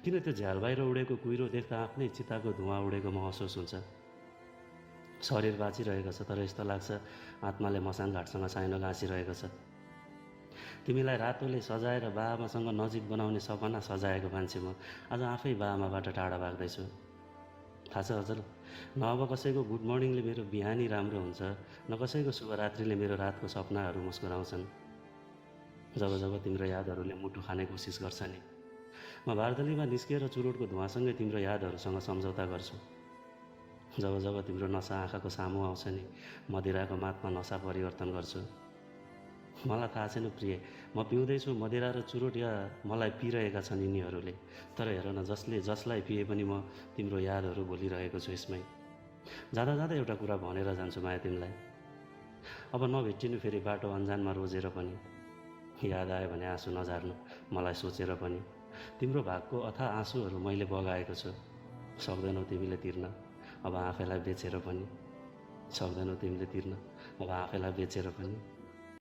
किन त्यो झ्याल बाहिर उडेको कुहिरो देख्दा आफ्नै चिताको धुवा उडेको महसुस हुन्छ। शरीर बाँचिरहेको छ, तर यस्तो लाग्छ आत्माले मसान घाटसँग साइनो गाँसिरहेको छ। तिमीलाई रातोले सजाएर बाआमासँग नजिक बनाउने सपना सजाएको मान्छे म आज आफै बाआमाबाट टाढा भाग्दैछु। थाहा छ हजुर, न अब कसैको गुड मर्निङले मेरो बिहानी राम्रो हुन्छ, न कसैको शुभरात्रिले मेरो रातको सपनाहरू मुस्कुराउँछन्। जब जब तिम्रो यादहरूले मुटु खाने कोसिस गर्छ नि, म बार्दलीमा निस्किएर चुरोटको धुवासँगै तिम्रो यादहरूसँग सम्झौता गर्छु। जब जब तिम्रो नसा आँखाको सामु आउँछ नि, मदिराको मातमा नसा परिवर्तन गर्छु। मलाई थाहा छैन प्रिय, म पिउँदैछु मदिरा र चुरोट या मलाई पिइरहेका छन् यिनीहरूले। तर हेर न, जसलाई पिए पनि म तिम्रो यादहरू भुलिरहेको छु यसमै। जाँदा जाँदा एउटा कुरा भनेर जान्छु माया तिमीलाई, अब नभेटिनु फेरि बाटो अन्जानमा रोजेर पनि। याद आयो भने आँसु नझार्नु मलाई सोचेर पनि। तिम्रो भागको अथाह आँसुहरू मैले बगाएको छु, सक्दैनौ तिमीले तिर्न अब आफैलाई बेचेर पनि। सक्दैनौ तिमीले तिर्न अब आफैलाई बेचेर पनि।